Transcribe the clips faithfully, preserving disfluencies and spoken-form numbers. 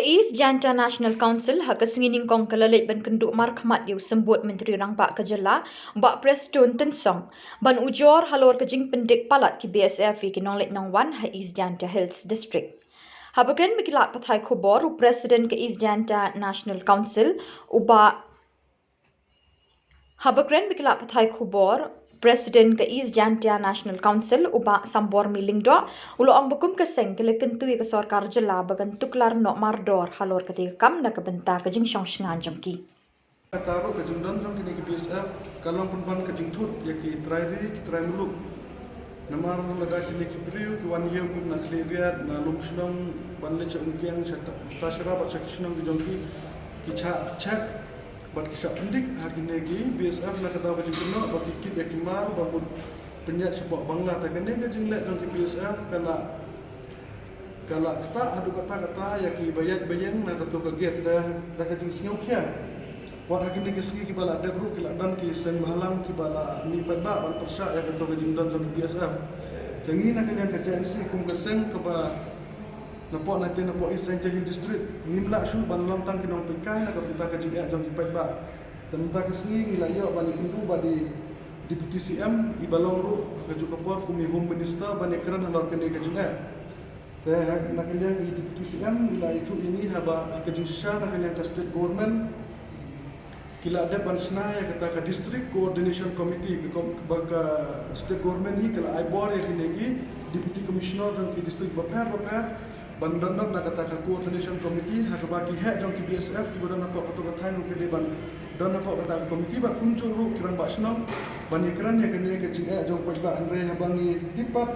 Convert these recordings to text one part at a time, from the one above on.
East Jaiñtia National Council ha ka sngi nyngkong ka la leit ban kynduh markhmat ïa u symbud Myntri Rangbah ka jylla, Bah Prestone Tynsong, ban ujor halor ka jingpyndik palat ki B S F ïa ki nongleit nongwan ha East Jaiñtia Hills District. Haba kren bad ki lad pathai khubor, u President ka East Jaiñtia National Council, u Bah Haba kren bad ki lad pathai khubor, President ka East Jaiñtia National Council, u Bah Sambormi Lyngdoh, u la ong ba kum ka seng ka la kyntu ïa ka sorkar jylla ba kan tuklar noh mardor halor katei ka kam na ka bynta ka jingshong shngaiñ jong ki. Kata ruh ka jingdon jong kine ki B S F ka long pynban ka jingthut ïa ki trai ri ki trai muluk. Namar lada kine ki briew ki wan ïew kum na khlieh riat na lum shnong ban leit sha Umkiang, sha Ta-, Tasra bad sha ki shnong ki jong ki, ki shah check bad ki shah pyndik ha kine ki B S F na ka daw ka jingkynnoh ba ki kit ïa ki mar ba mut pynïaid shapoh Bangla. Te kane ka jingleh jong ki B S F ka la, ka la ktah haduh katta katta ïa ki ba ïaid ba ïeng na kato ka gate. Te da ka jingsngewkhia, wat ha kine ki sngi kiba la dep ruh ki la don ki seng bhalang kiba la mih paidbah ban pyrshah ïa kato ka jingdon jong ki B S F. Te ngi na ka liang ka J N C kum ka seng kaba napoh, napoh East Jaiñtia Hills District, ngim lah shuh ban long tang ki nongpeitkai na ka bynta ka jingeh jong ki paidbah. Te mynta ka sngi ngi la ïoh ban ïakynduh bad i Deputy C M, i ba long ruh ha kajuh ka por kum i Home Minister ban ïakren halor kane ka jingeh. Te na ka liang i Deputy C M i la ïathuh ïa ngi haba ha ka jingshisha na ka liang ka State Government ki la dep ban shna ïa kata ka District Coordination Committee, ka kom-, ba ka State Government hi ka la ai bor ïa kine ki Deputy Commissioner jong ki district bapher bapher ban don don na kata ka Coordination Committee, ha kaba ki heh jong ki B S F kiba don hapoh kato ka thaiñ ruh ki dei ban don hapoh kata ka committee, bad kumjuh ruh ki rangbah shnong ban ïakren ïa kane ka jingeh jong paidbah. Hynrei haba ngi tip pat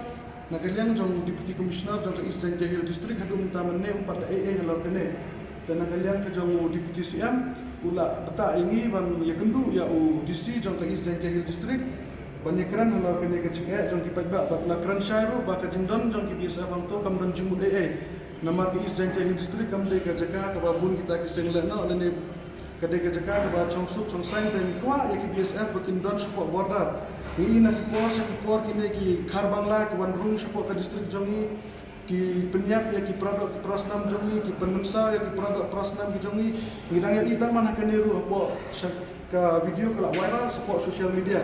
na ka liang jong Deputy Commissioner jong ka East Jaiñtia Hills District haduh mynta mynne um pat leh ei ei halor kane. Te na ka liang ka jong u Deputy C M u la btah ïa ngi ban ïakynduh ïa u D C jong ka East Jaiñtia Hills District ban ïakren halor kane ka jingeh jong ki paidbah, bad u la kren shai ruh ba ka jingdon jong ki B S F hangto kam don jingmut ei ei. Namar ka East Jaiñtia Hills District kam dei ka jaka kaba bun kita ki seng lehnoh lane ka dei ka jaka kaba chong suk chong saiñ. Te ngi kwah ïa ki B S F ba kin don shapoh border. Ngi i na ki por sha ki por kine ki khar Bangla ki wan rung shapoh ka district jong ngi, ki pynïap ïa ki paradoh ki parasnam jong ngi, ki pynmynsaw ïa ki paradoh parasnam ki jong ngi. Ngi dang ïohi tang man ha kane ruh hapoh sha ka video ka la viral shapoh social media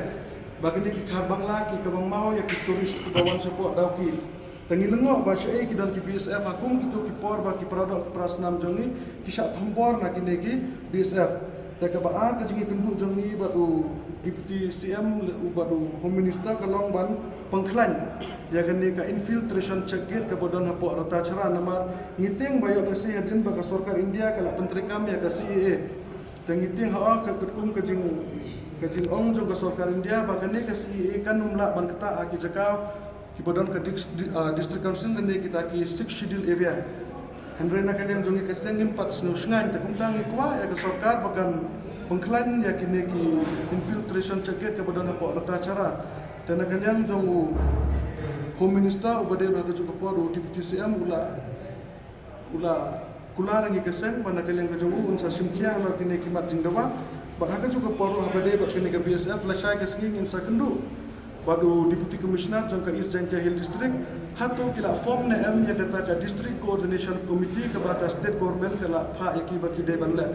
ba kine ki khar Bangla ki ka bang maw ïa ki tourist kiba wan shapoh Dawki. Te ngi lyngngoh ba shaei ki don ki B S F ha kum kito ki por ba ki paradoh ki parasnam jong ngi ki shah thombor na kine ki B S F. Te kaba ar ka jingïakynduh jong ngi bad u Deputy C M le-, u bad u Home Minister ka long ban pynkhlaiñ ïa kane ka infiltration check gate kaba don hapoh Ratacherra, namar ngi tieng ba ïoh lehse hadien ba ka sorkar India ka la pyntreikam ïa ka C A A. Te ngi tieng ha ka katkum ka jing, ka jingong jong ka sorkar India ba kane ka C A A kan ym lah ban ktah ha ki jaka kiba don ka dis-, di-, ah, District Council lane kita ki Sixth Schedule area. Hynrei na ka liang jong ngi ka seng ngim pat sngewshngaiñ, te kumta ngi kwah ïa ka sorkar ba kan pynkhlaiñ ïa kine ki infiltration check gate kaba don hapoh Ratacherra. Te na ka liang jong u Home Minister uba dei ha kajuh ka por u Deputy C M u la u la kular ïa ngi ka seng ba na ka liang ka jong u un sa shim khia halor kine ki mat jingdawa. Bad ha kajuh ka por ruh haba dei bad kane ka B S F lashai ka sngi ngin sa kynduh bad u Deputy Commissioner jong ka East Jaiñtia Hills District hato ki la form ne em ïa kata ka District Coordination Committee kaba ka State Government ka la phah ïa ki ba ki dei ban leh.